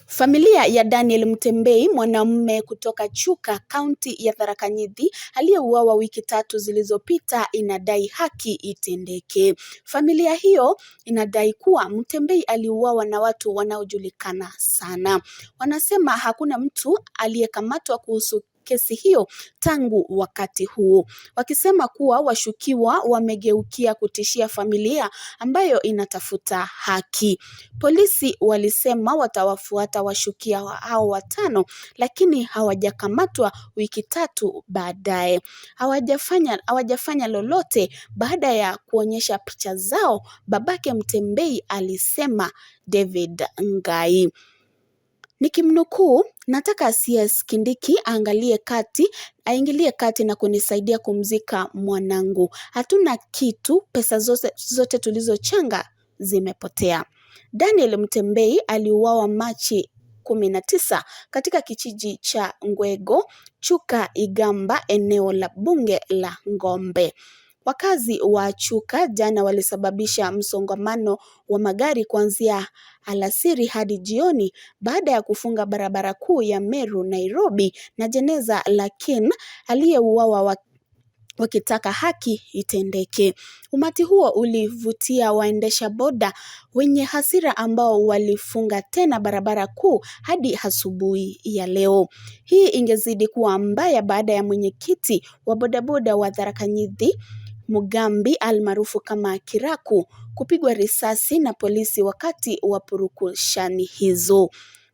Familia ya Daniel Mutembei, mwanamume kutoka Chuka, kaunti ya Tharaka Nithi, aliyeuawa wiki 3 zilizopita inadai haki itendeke. Familia hiyo inadai kuwa Mutembei aliuawa na watu wanaojulikana sana. Wanasema hakuna mtu aliyekamatwa kuhusu kesi hiyo tangu wakati huo, wakisema kuwa washukiwa wamegeukia kutishia familia ambayo inatafuta haki. Polisi walisema watawafuata washukiwa hao 5, lakini hawajakamatwa wiki 3 baadaye. Hawajafanya lolote baada ya kuonyesha picha zao, babake Mutembei alisema David Ngai. Nikimnukuu, nataka CS Kindiki aingilie kati na kunisaidia kumzika mwanangu. Hatuna kitu, pesa zote tulizochanga zimepotea. Daniel Mutembei aliuawa Machi 19 katika kijiji cha Ngwego, Chuka Igamba, eneo la bunge la Ngombe. Wakazi wa Chuka jana walisababisha msongamano wa magari kuanzia alasiri hadi jioni baada ya kufunga barabara kuu ya Meru Nairobi na jeneza la Ken aliyeuawa wakitaka haki itendeke. Umati huo ulivutia waendesha boda wenye hasira ambao walifunga tena barabara kuu hadi asubuhi ya leo. Hii ingezidi kuwa mbaya baada ya mwenyekiti wa bodaboda wa Tharaka Nithi Mugambi almaarufu kama Kiraku kupigwa risasi na polisi wakati wa purukushani hizo.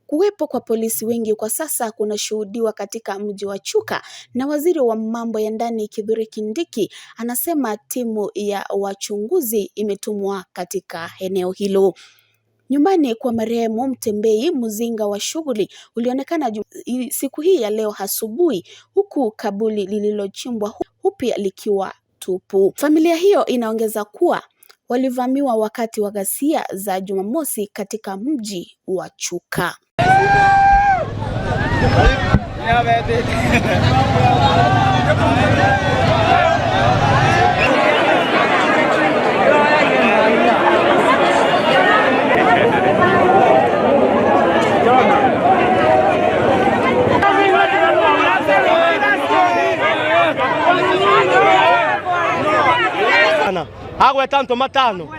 Kuwepo kwa polisi wengi kwa sasa kunashuhudiwa katika mji wa Chuka, na waziri wa mambo ya ndani Kithure Kindiki anasema timu ya wachunguzi imetumwa katika eneo hilo. Nyumbani kwa marehemu Mutembei, mzinga wa shughuli ulionekana siku hii ya leo asubuhi, huku kaburi lililochimbwa upya likiwa tupu. Familia hiyo inaongeza kuwa walivamiwa wakati wa ghasia za Jumamosi katika mji wa Chuka. Agweta nto matano.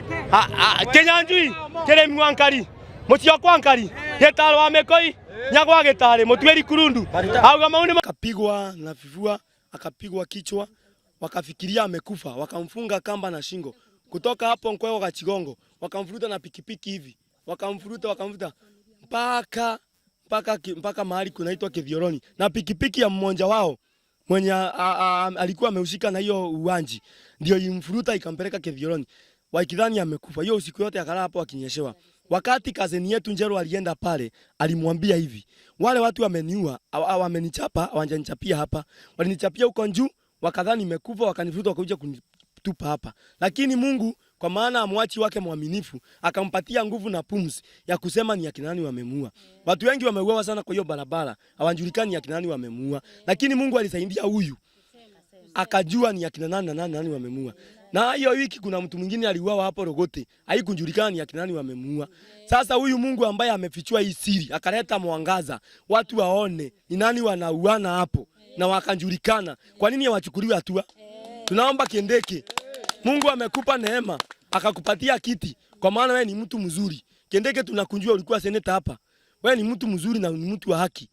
Kinyanjui, Keremi wa Nkari, Mucio kwa Nkari, Gitaro wa Mekoi, Nyagwa Gitare, Mutweri Kurundu. Auga mauni akapigwa na vifua, akapigwa kichwa, wakafikiria amekufa, wakamfunga kamba na shingo. Kutoka hapo Nkweo Kachigongo, wakamfuruta na pikipiki hivi, wakamfuruta mpaka mahali kunaitwa Kithioroni, na pikipiki ya mmoja wao mwenye alikuwa amehusika na hiyo uwanji ndio imfuruta ikampeleka Kithioroni, wakidhani amekufa. Hiyo usiku yote akalala hapo akinyeshewa. Wakati kazeni yetu Njero alienda pale, alimwambia hivi, wale watu wameniua, wamenichapa, hawajanichapia hapa, walinichapia huko juu, wakadhani nimekufa, wakanifuta, wakakuja kunitupa hapa. Lakini Mungu kwa maana amwachi wake mwaminifu akampatia nguvu na pumzi ya kusema ni akina nani wamemuua. Watu wengi wameuawa sana kwa hiyo barabara, hawajulikani ni akina nani wamemuua. Lakini Mungu alisaidia huyu akajua ni akina nani na nani nani wamemuua. Na hiyo wiki kuna mtu mwingine aliuawa hapo Rogote, haikujulikana ni akina nani wamemuua. Sasa huyu Mungu ambaye amefichua hii siri akaleta mwangaza, watu waone ni nani wanauana hapo na wakajulikana. Kwa nini hawachukuliwi hatua? Tunaomba Kindiki, Mungu amekupa neema akakupatia kiti, kwa maana wewe ni mtu mzuri. Kindiki, tunakunjua ulikuwa seneta hapa. Wewe ni mtu mzuri na ni mtu wa haki.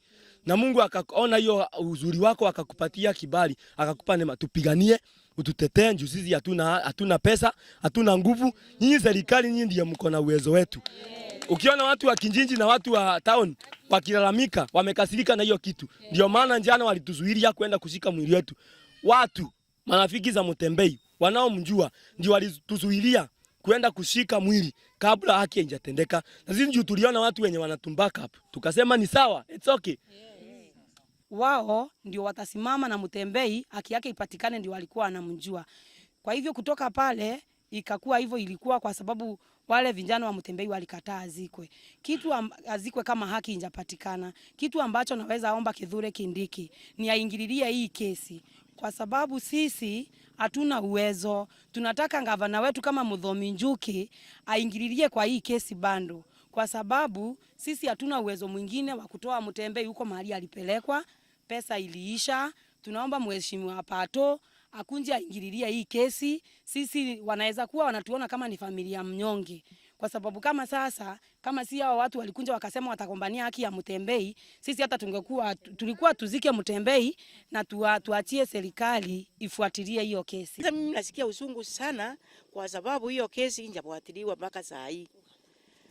Na Mungu akaona hiyo uzuri wako akakupatia kibali, akakupa neema. Tupiganie, ututetee juu sisi hatuna pesa, hatuna nguvu. Nyinyi serikali, nyinyi ndiyo mko na uwezo wetu. Ukiona watu wa kijiji na watu wa town wakilalamika, wamekasirika na hiyo kitu. Ndio maana jana walituzuilia kwenda kushika mwili wetu. Watu marafiki za Mutembei wanaomjua ndio walituzuilia kwenda kushika mwili kabla haki haijatendeka. Na sisi ndio tuliona watu wenye wanatumbaka hapo, tukasema ni sawa, it's okay. Wao ndio watasimama na Mutembei, haki yake ipatikane, ndio walikuwa wanamjua. Kwa hivyo kutoka pale ikakuwa hivyo, ilikuwa kwa sababu wale vijana wa Mutembei walikataa azikwe. Kitu azikwe kama haki injapatikana. Kitu ambacho naweza omba Kithure Kindiki ni aingililie hii kesi, kwa sababu sisi hatuna uwezo. Tunataka gavana wetu kama Muthomi Njuki aingililie kwa hii kesi bado. kwa sababu sisi hatuna uwezo mwingine wa kutoa Mutembei huko mahali alipelekwa, pesa iliisha. Tunaomba Mheshimiwa Pato akunje aingilie hii kesi. Sisi wanaweza kuwa wanatuona kama ni familia mnyonge, kwa sababu kama sasa, kama si hao watu walikuja wakasema watagombania haki ya Mutembei, sisi hata tungekuwa tulikuwa tuzike Mutembei na tuachie serikali ifuatilie hiyo kesi. Sasa mimi nasikia uchungu sana kwa sababu hiyo kesi injafuatiliwa mpaka saa hii.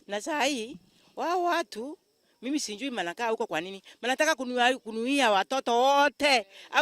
Na saa hii wao watu mimi sijui manakaa huko kwa nini. Manataka kunuia watoto wote au